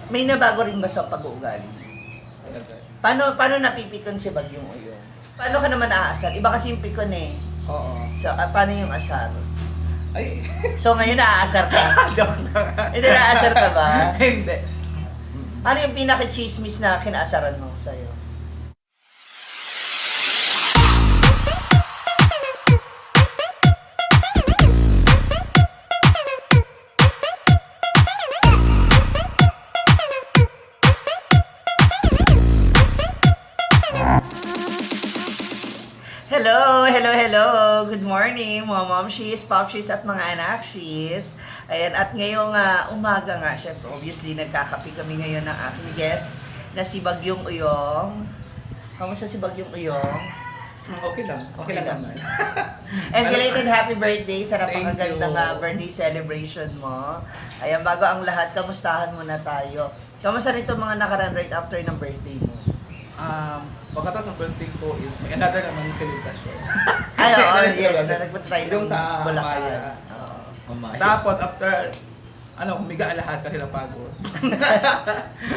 May nabago rin ba sa pag-uugali? Paano napipikon si Bagyong Uyong? Paano ka naman aasar? Iba kasi yung pikon eh. Oo. So, paano yung asar? Ay, So, ngayon naaasar ka? joke na nga. Hindi, naaasar ka ba? Hindi. Ano yung pinaka-chismis na kinaasaran mo sa'yo? Hello! Good morning, mga momshies, popshies, at mga anakshis. Ayan, at ngayong umaga nga, syempre, obviously, nagkakape kami ngayon ng aking guest na si Bagyong Uyong. Kamusta si Bagyong Uyong? Okay lang. Okay lang naman. And belated happy birthday sa Thank napakagandang you. birthday celebration mo. Ayan, bago ang lahat, kamustahan muna tayo. Kamusta rin itong mga nakaraan right after ng birthday mo? Pagkatapos ng birthday ko is may another naman celebration. Ay, oo, yes, na nagpunta tayo ng Yung sa Bulacan. Maya. Oo. Tapos after, humiga lahat kasi napagod.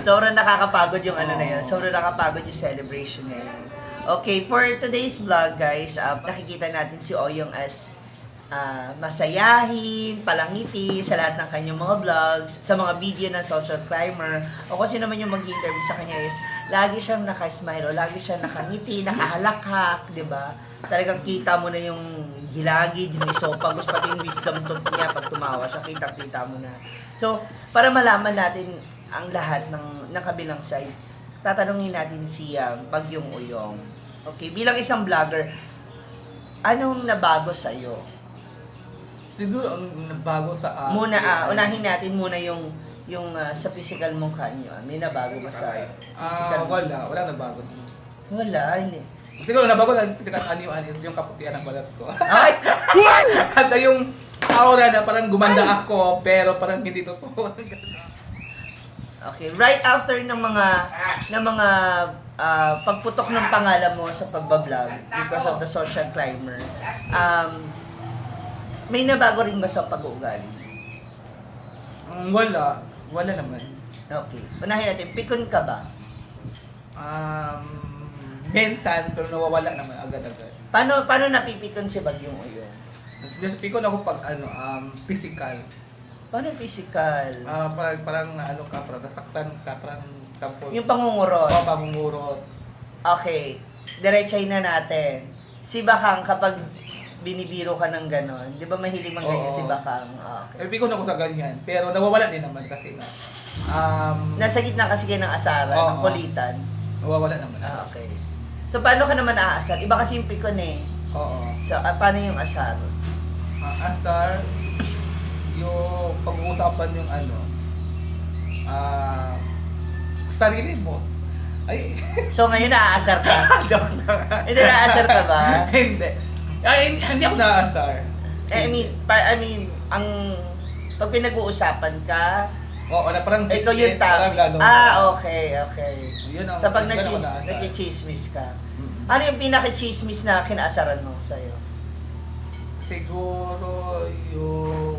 Sobrang nakakapagod yung ano na yun. Sobrang nakakapagod yung celebration na yun. Okay, for today's vlog guys, nakikita natin si Oyong as masayahin, palangiti sa lahat ng kanyang mga vlogs, sa mga video ng social climber, o kung sino man yung mag-interview sa kanya is, lagi siyang naka-smile, o lagi siyang nakangiti, nakahalakhak, di ba? Talagang kita mo na yung gilagid, yung esophagus, pati yung wisdom tooth niya pag tumawa siya, kita-kita mo na. So, para malaman natin ang lahat ng kabilang side, tatanungin natin si Bagyong Uyong. Okay, bilang isang vlogger, anong nabago sa'yo? Siguro ang nabago sa akin. Muna, unahin natin muna yung sa physical mong kanyo. May nabago ba sa physical mo? Wala nabago. Wala, hindi. Siguro nabago sa physical animal is yung kaputian ng balat ko. Ay! At yung aura na parang gumanda ako pero parang hindi totoo. Okay, right after ng mga pagputok ng pangalan mo sa pagbablog because of the social climber, may nabago rin ba sa pag-uugali? Wala naman. Okay, unahin natin, pikon ka ba? Minsan pero nawawala naman agad-agad. Paano napipikon si Bagyong Uyong? Just pikon ako pag physical. Paano physical? Parang nasaktan ka, parang sample. Yung pangungurot. Pangungurot. Okay, diretsahin na natin. Si Bakang, kapag binibiro ka ng ganon, di ba mahilig mang ganyan Oo. si Bakang? Okay. Pikon ako sa ganyan, pero nawawala din naman kasi nga. Nasa gitna kasi kayo ng asaran, ng Oo. kulitan. Nawawala naman. Okay. So, paano ka naman aasar? Iba kasi yung pikon eh. Oo. So, paano yung asar? Asar, yung pag-uusapan yung sarili mo. Ay, So, ngayon naaasar ka? joke na nga. Hindi, naaasar ka ba? Hindi. Ay, hindi ako naaasar. I mean, pag pinag-uusapan ka, Oo, na parang ikaw yung parang topic. gano'n. Okay. Yun ang, Sa pag ganun ako naaasar. nag-chismis ka, Mm. ano yung pinaka-chismis na kinaasaran mo sa'yo? Siguro yung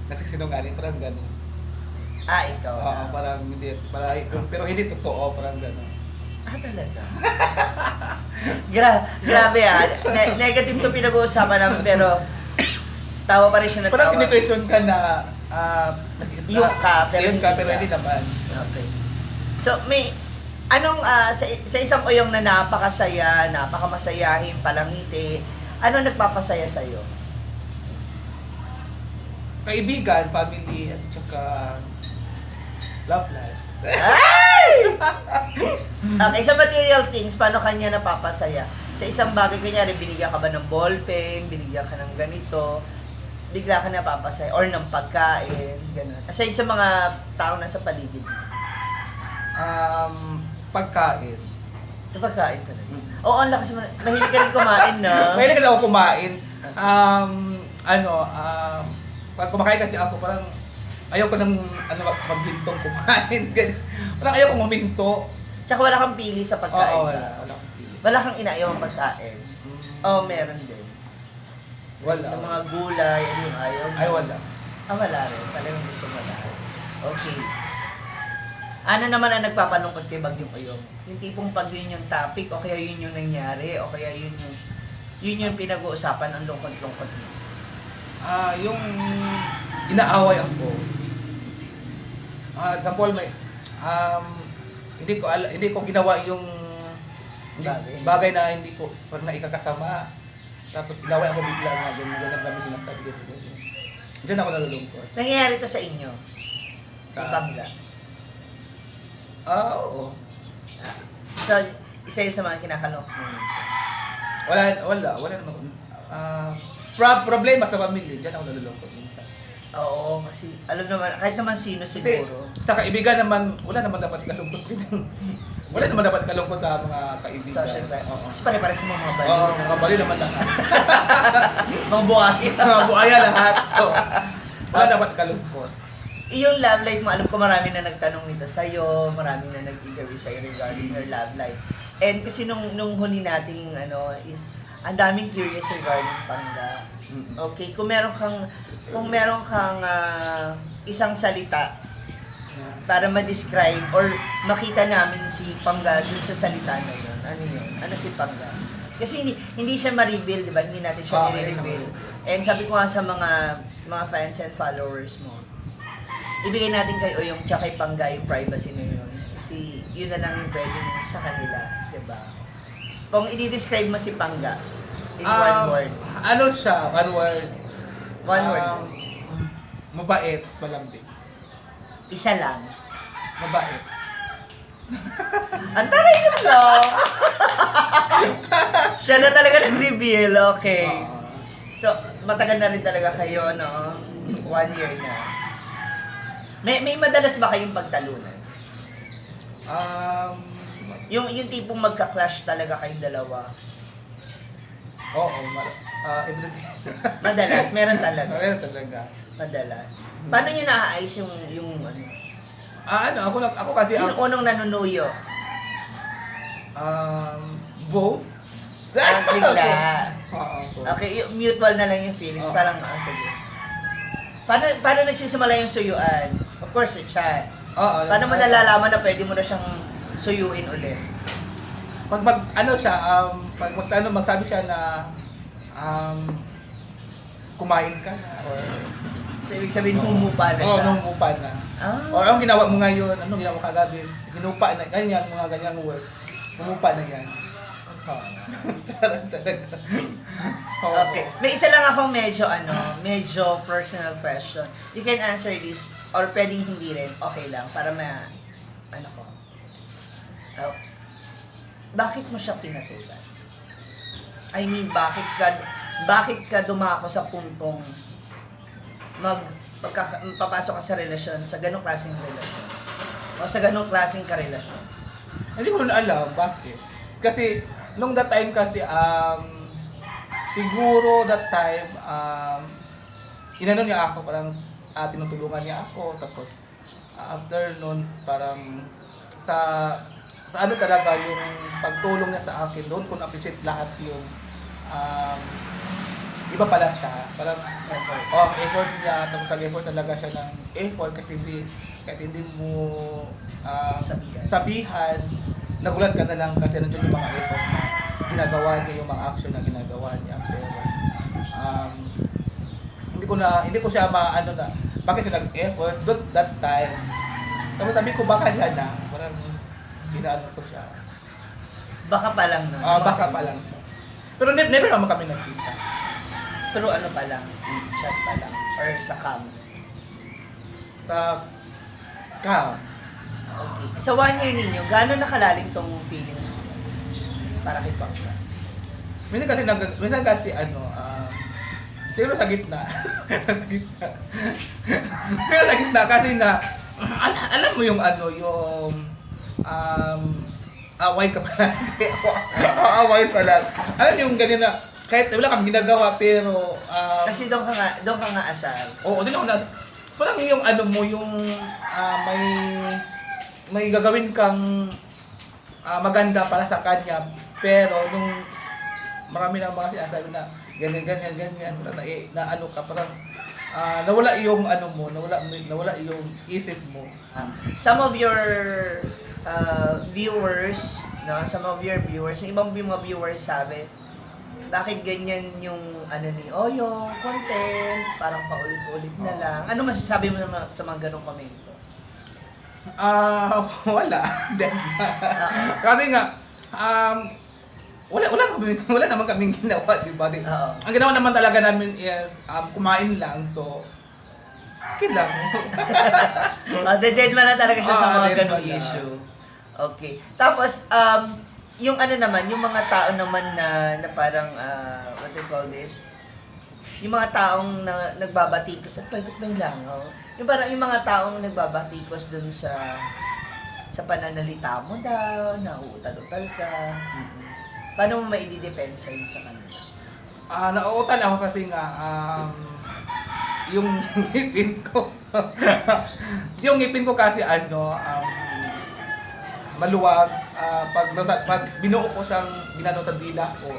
nagsisinungaling, parang gano'n. Ikaw Oo, na. parang hindi, pero hindi totoo, parang gano'n. Talaga? Grabe negative to pinag-uusapan namin, pero tawa pa rin siya na Parang tawa. kini-question ka na, Yung ka, pero yung ka, hindi pero ka. hindi naman. Okay. So, may, sa isang Uyong na napakasaya, napakamasayahin, palangiti, ano nagpapasaya sa'yo? Kaibigan, family, at saka love life. Ay! Okay, sa material things, paano kanya napapasaya? Sa isang bagay, kunyari, binigyan ka ba ng ballpen, binigyan ka ng ganito, bigla ka napapasaya, or ng pagkain, gano'n. Aside sa mga tao na sa paligid. Pagkain. Sa pagkain talaga. Oo, ang lakas mo. Mahilig ka rin kumain, no? Mahilig kasi ako kumain. Pag kumakain kasi ako, parang ayaw ko nang maghintong kumain. Parang ayaw ko huminto. Tsaka wala kang pili sa pagkain. Oo, ba? wala akong pili. Wala kang inaayaw ang pagkain. Oo, meron din. Wala. Sa mga gulay, ano yung ayaw mo? Ay, wala. Wala rin. Talagang gusto mo lahat. Okay. Ano naman ang nagpapalungkot kay Bagyong Uyong? Yung tipong pag yun yung topic, o kaya yun yung nangyari, o kaya yun yung pinag-uusapan ang lungkot-lungkot niyo. Yung inaaway ako. Example, hindi ko ginawa yung bagay na hindi ko pag naikakasama. Tapos inaway ako bigla nga, ganyan kami sinasabi dito. Diyan ako nalulungkot. Nangyayari to sa inyo? Sa Bangga? Oo. So, isa yun sa mga kinakalungkot mo minsan. Wala naman. Problema sa pamilya, diyan ako nalulungkot minsan. Oo, kasi alam naman, kahit naman sino Kasi siguro. sa kaibigan naman, wala naman dapat kalungkot din. Wala naman dapat kalungkot sa mga kaibigan. Social life. Oo. Kasi pare-pares sa mga baliw. Oo, mga bali naman lahat. Mga buhay. Mga buhaya lahat. So, wala dapat kalungkot. Yung love life mo, alam ko marami na nagtanong nito sa'yo, marami na nag-interview sa'yo regarding your love life. And kasi nung huli nating is, ang daming curious regarding Pangga. Okay, kung meron kang isang salita para ma-describe or makita namin si Pangga dun sa salita na yun. Ano yun? Ano si Pangga? Kasi hindi siya ma-reveal, di ba? Hindi natin siya i-reveal. And sabi ko nga sa mga fans and followers mo, ibigay natin kay Uyong tsaka kay Pangga yung privacy na yun. Kasi yun na lang yung pwede sa kanila, di ba? Kung i-describe mo si Pangga in one word. Ano siya? One word. One word. Mabait, malambing. Isa lang. Mabait. Ang taray na lang! Siya na talaga nag-reveal, okay. So, matagal na rin talaga kayo, no? 1 year na. May madalas ba kayong pagtalunan? Yung tipong magka-clash talaga kayong dalawa. Oo, everyday. Madalas, meron talaga. Meron talaga. Madalas. Paano niyo naaayos yung Ako kasi Sino unang nanunuyo? both. Bigla. Oo. Okay, mutual na lang yung feelings. Parang, sige. Paano nagsisimula yung suyuan? Of course, sa chat. Paano mo nalalaman na pwede mo na siyang suyuin ulit? Pag magsabi siya na kumain ka na or So, ibig sabihin, humupa na siya. humupa na. Or anong ginawa mo ngayon, anong ginawa mo kagabi, ginupa na, ganyan, mga ganyang word. Humupa na yan. Talaga. Okay. May isa lang akong medyo personal question. You can answer this or pwedeng hindi rin. Okay lang para bakit mo siya pinatulan? I mean, bakit ka dumako sa puntong papasok ka sa relasyon, sa ganong klaseng relasyon? O sa ganong klaseng karelasyon? Hindi ko na alam bakit. Kasi nung that time kasi siguro that time inano niya ako, parang tinutulungan niya ako, tapos after nun parang sa ano talaga yung pagtulong niya sa akin, doon ko na-appreciate lahat yung iba pala siya, parang effort niya, tapos effort talaga siya ng effort kahit hindi mo sabihan, nagulat ka na lang kasi nandiyan yung mga effort na ginagawa niya, yung mga action na ginagawa niya, pero hindi ko siya bakit siya nag-effort that time. Tapos sabi ko baka yan na, parang ginaano ko siya. Baka pa lang na. Baka pa lang siya. Pero never naman kami nagkita. Pero ano pa lang, chat pa lang, or sa cam. Sa cam. Okay. Sa 1 year ninyo, gaano nakalalim tong feelings mo para kay Pangga? Minsan kasi siguro sa gitna. Pero sa gitna kasi nga alam mo yung away ka pala. Away pala. Alam mo yung ganyan na kahit wala kang ginagawa pero Kasi doon ka nga asal. oo, din ako na parang yung yung may gagawin kang maganda para sa kanya, pero nung marami na mga sinasabi na ganyan, parang na ano ka, parang nawala yung ano mo, nawala yung isip mo. Some of your viewers, no? Some of your viewers, yung ibang mga viewers sabi, bakit ganyan yung ano ni yung content, parang paulit-ulit na lang. Ano masasabi mo naman sa mga ganong komento? Wala. Kasi nga, wala naman kaming ginawa, di ba? Oo. Ang ginawa naman talaga namin is kumain lang, so okay lang. Dead man na talaga siya sa mga dead ganong man na. issue. Okay. Tapos, yung ano naman, yung mga tao naman na parang, what do you call this? Yung mga taong nagbabatikos at may langaw. Yung parang yung mga taong nagbabatikos dun sa pananalita mo daw, nauutal-utal ka. Paano mo maididepensa yun sa kanila? Nauutal ako kasi nga, yung ngipin ko. Yung ngipin ko kasi maluwag. Pag binuo ko siyang ginano sa dila ko,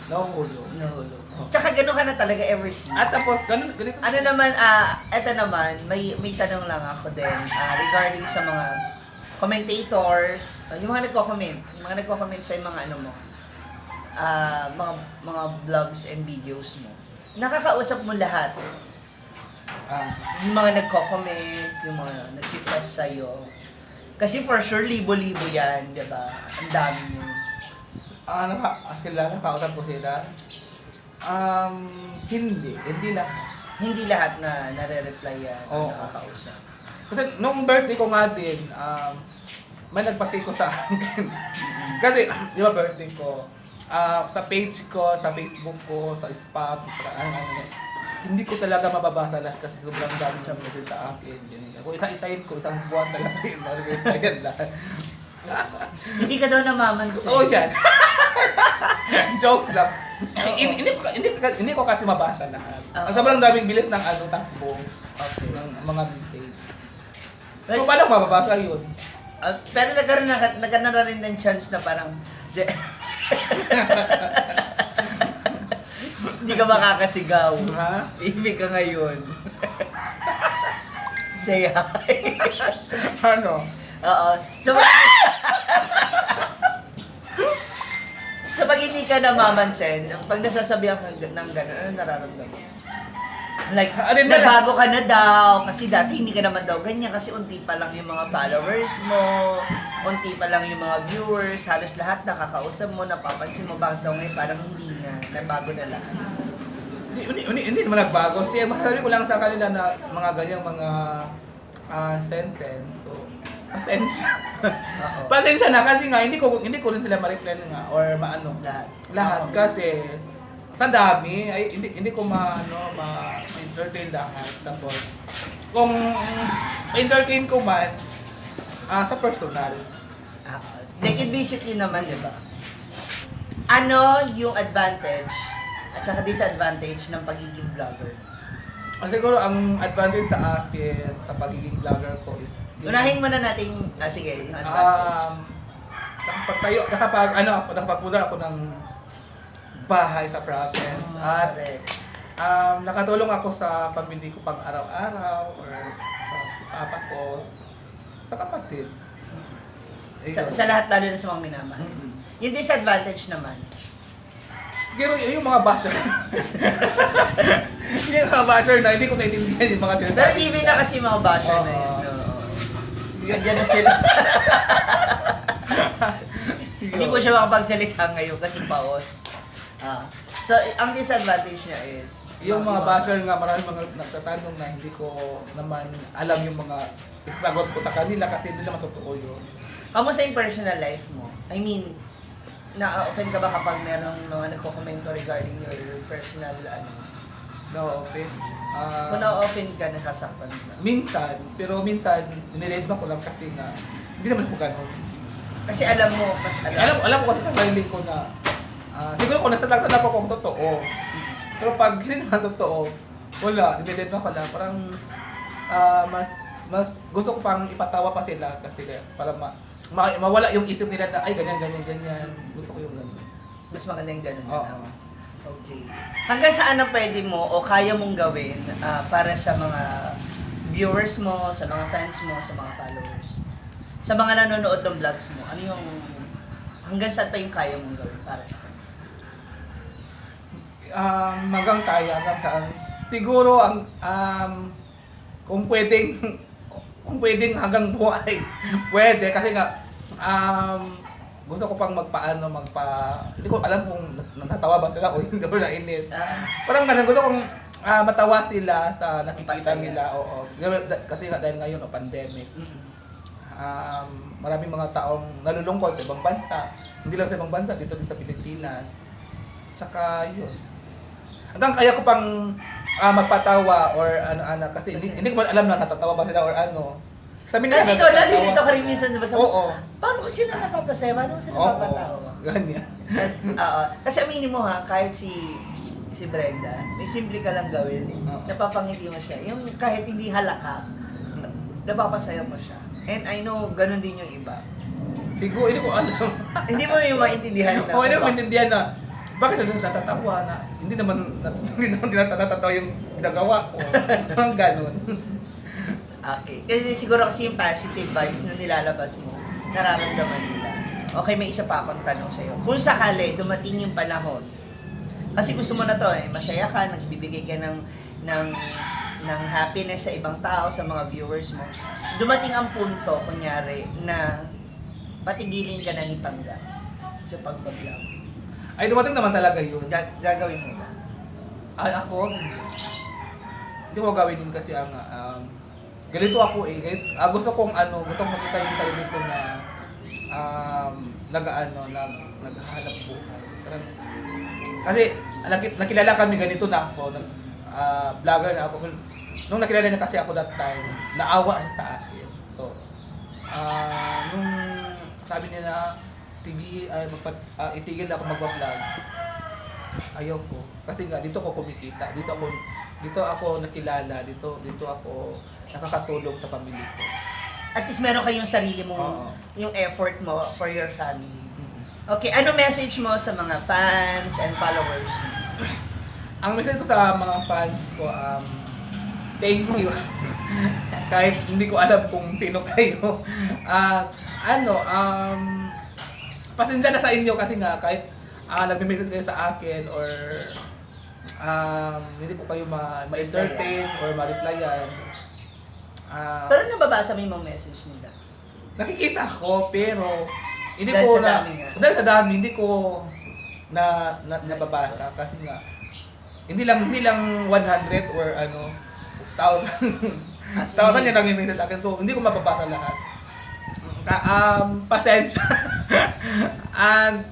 nahuhulog. Nahulog. Tsaka gano'n ka na talaga ever since. At tapos, ganito. Ano naman, eto naman, may tanong lang ako din regarding sa mga commentators, yung mga nagko-comment sa mga ano mo, mga vlogs and videos mo. Nakakausap mo lahat. Yung mga nagko-comment, yung mga nag-chat sa'yo. Kasi for sure, libo-libo yan, di ba? Ang dami nyo. Nakausap ko sila. Hindi lahat. Hindi lahat na nare-reply yan, Oo. nakakausap. Kasi nung birthday ko nga din, may nagpati ko sa akin. Kasi, di ba birthday ko, sa page ko, sa Facebook ko, sa spam, sa hindi ko talaga mababasa lahat kasi sobrang dami siyang message sa akin. Ganyan. Kung isa-isahin ko, isang buwan talaga yung mga lahat. Hindi ka daw namamansin. Oo, yan. Joke lang. Hindi ko kasi mabasa lahat. Ang sobrang daming bilis ng takbo ng mga message. So, paano mababasa yun? Pero nagkaroon na rin ng chance na parang hindi ka makakasigaw. Ha? Ibig ka ngayon. Say hi. Ano? Oo. So pag hindi ka namamansin, pag nasasabihan ka ng gano'n, ano nararamdaman mo? Like, nagbago ka na daw, kasi dati hindi ka naman daw ganyan, kasi unti pa lang yung mga followers mo, unti pa lang yung mga viewers, halos lahat nakakausap mo, napapansin mo, bakit daw ngayon parang hindi na, nabago na lahat. Hindi naman nagbago. Kasi masasabi ko lang sa kanila na mga ganyang mga sentence. So, pasensya. Pasensya na kasi nga hindi ko rin sila ma-reply nga or maano. Lahat kasi sa dami ay hindi ko ma-entertain lahat. Tapos kung entertain ko man sa personal. Naked basically naman, di ba? Ano yung advantage at saka disadvantage ng pagiging vlogger? Siguro ang advantage sa akin sa pagiging vlogger ko is Unahin muna natin, sige, yung advantage. nakapagpunta ako ng bahay sa province at nakatulong ako sa pamilya ko pang araw-araw or sa papa ko, sa kapatid. Sa lahat lalo na sa mga minamahal. Yung disadvantage naman, Siguro yung mga basher. Yung mga basher na hindi ko naiintindihan yung mga pero sinasabi. even na kasi mga basher na yun. Andiyan na sila. Hindi po siya makapagsalita ngayon kasi paos. So, ang disadvantage niya is Yung mga basher nga, marami mga nagtatanong na hindi ko naman alam yung mga isagot ko sa kanila kasi hindi naman totoo yun. Kamusta yung personal life mo? I mean, na-offend ka ba kapag merong mga nagko-commento regarding your personal No, okay. Kung na-offend ka, nasasaktan ka? Minsan, pero minsan, niled ko lang kasi nga, hindi naman ako ganun. Kasi alam mo, mas Alam ko kasi sa sarili ko na, siguro kung nasalagtan ako kung totoo, pero pag hindi naman totoo, wala, niled ko lang. Parang, mas gusto ko pang ipatawa pa sila kasi para mawala yung isip nila na, ay, ganyan. Gusto ko yung ganyan. mas maganda yung ganun na Oo. lang. Okay. Hanggang saan ang pwede mo o kaya mong gawin para sa mga viewers mo, sa mga fans mo, sa mga followers? Sa mga nanonood ng vlogs mo, ano yung hanggang saan pa yung kaya mong gawin para sa kanila? Hanggang kaya, hanggang saan. Siguro, kung pwedeng hanggang buhay, pwede. Kasi nga, gusto ko pang hindi ko alam kung natawa ba sila o hindi ko nainis. Parang ganun, gusto kong matawa sila sa nakikita Masaya. nila. Oo. Kasi nga dahil ngayon, pandemic. Maraming mga taong nalulungkot sa ibang bansa. Hindi lang sa ibang bansa, dito din sa Pilipinas. Tsaka yun. Hanggang kaya ko pang magpatawa or ano kasi hindi ko alam na natatawa ba sila or ano. Sabi nila At ikaw, nalilito ka rin minsan, diba? Oo. Paano ko sila napapasaya? Paano ko sila Oo. napapatawa? Ganyan. Oo. Kasi aminin mo ha, kahit si Brenda, may simple ka lang gawin. Oo. Napapangiti mo siya. Yung kahit hindi halaka, napapasaya mo siya. And I know, ganun din yung iba. Siguro, hindi ko alam. Hindi mo yung maintindihan na. Oo, hindi ko maintindihan na bakit sila natatawa na hindi naman natatawa yung ginagawa ko. Parang ganun. Okay. Kasi siguro kasi yung positive vibes na nilalabas mo, nararamdaman nila. Okay, may isa pa akong tanong sa'yo. Kung sakali, dumating yung panahon, kasi gusto mo na to masaya ka, nagbibigay ka ng happiness sa ibang tao, sa mga viewers mo. Dumating ang punto, kunyari, na patigilin ka na ni Pangga sa pagbablog. Ay, dumating naman talaga yun. Gagawin mo ba? Ay, ako, hindi ko gawin yun kasi ganito ako gusto kong makita yung sarili ko na naghahanap buhay. Parang, kasi nakilala kami ganito na ako, vlogger na ako. Nung nakilala niya kasi ako that time, naawa siya sa akin. So, nung sabi niya na itigil ako magpa-vlog, ayaw ko. Kasi nga, dito ko kumikita. Dito ako nakilala. Dito ako nakakatulong sa pamilya ko. At least meron kayong sarili mong, Oo. yung effort mo for your family. Okay, ano message mo sa mga fans and followers? Ang message ko sa mga fans ko, thank you. Kahit hindi ko alam kung sino kayo. Pasensya na sa inyo kasi nga kahit nagme-message kayo sa akin or hindi ko kayo ma-entertain or ma-replyan. Pero nababasa mo yung mga message nila. Nakikita ko pero hindi Dahil ko sa dami nga. dahil sa dami hindi ko nababasa kasi nga hindi lang 100 or 1,000 1,000 yung nag-message sa akin so hindi ko mababasa lahat. Pasensya. And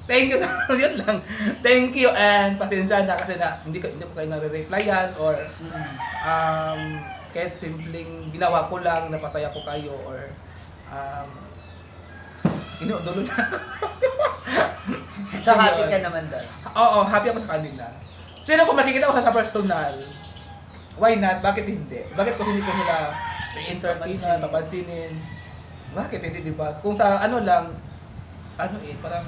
thank you yun lang. Thank you and pasensya na kasi hindi ko kayo nare-replyan or kahit simpleng ginawa ko lang, napasaya ko kayo or inuudulo na. So happy ka naman doon. Oo, happy ako sa kanila. Sino kung makikita ko sa personal, why not? Bakit hindi? Bakit ko hindi ko sila i-entertain, papansinin? Bakit hindi, di ba? Kung sa lang, parang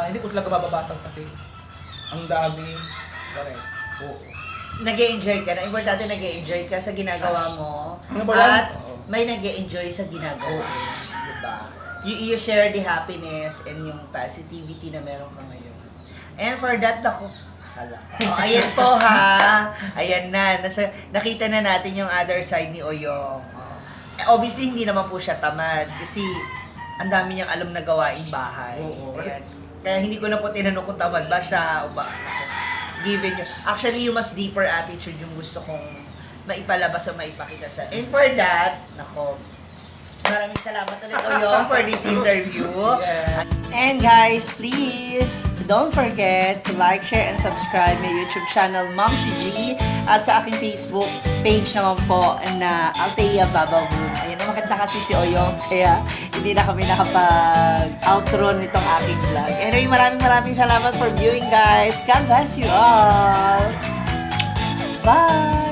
hindi ko talaga mababasa kasi ang dami. Correct. Oo. Nag-e-enjoy ka na. Importante nag-e-enjoy ka sa ginagawa mo. Ano ba At yan? may nag-e-enjoy sa ginagawa mo. Diba? You share the happiness and yung positivity na meron ka ngayon. And for that, ayan po ha. Ayan na. Nakita na natin yung other side ni Oyong. Obviously, hindi naman po siya tamad. Kasi ang dami niyang alam na gawaing bahay. Oo. Ayan. Kaya hindi ko na po tinanong kung tamad ba siya o ba. Given yun. Actually, yung mas deeper attitude yung gusto kong maipalabas o maipakita sa. And for that, maraming salamat ulit Oyong for this interview. Yeah. And guys, please don't forget to like, share, and subscribe my YouTube channel, Ma'am G, at sa aking Facebook page naman po na Althea Bababoom. Ayan, makita kasi si Oyong, kaya hindi na kami nakapag-outro nitong aking vlog. Anyway, maraming salamat for viewing guys. God bless you all. Bye!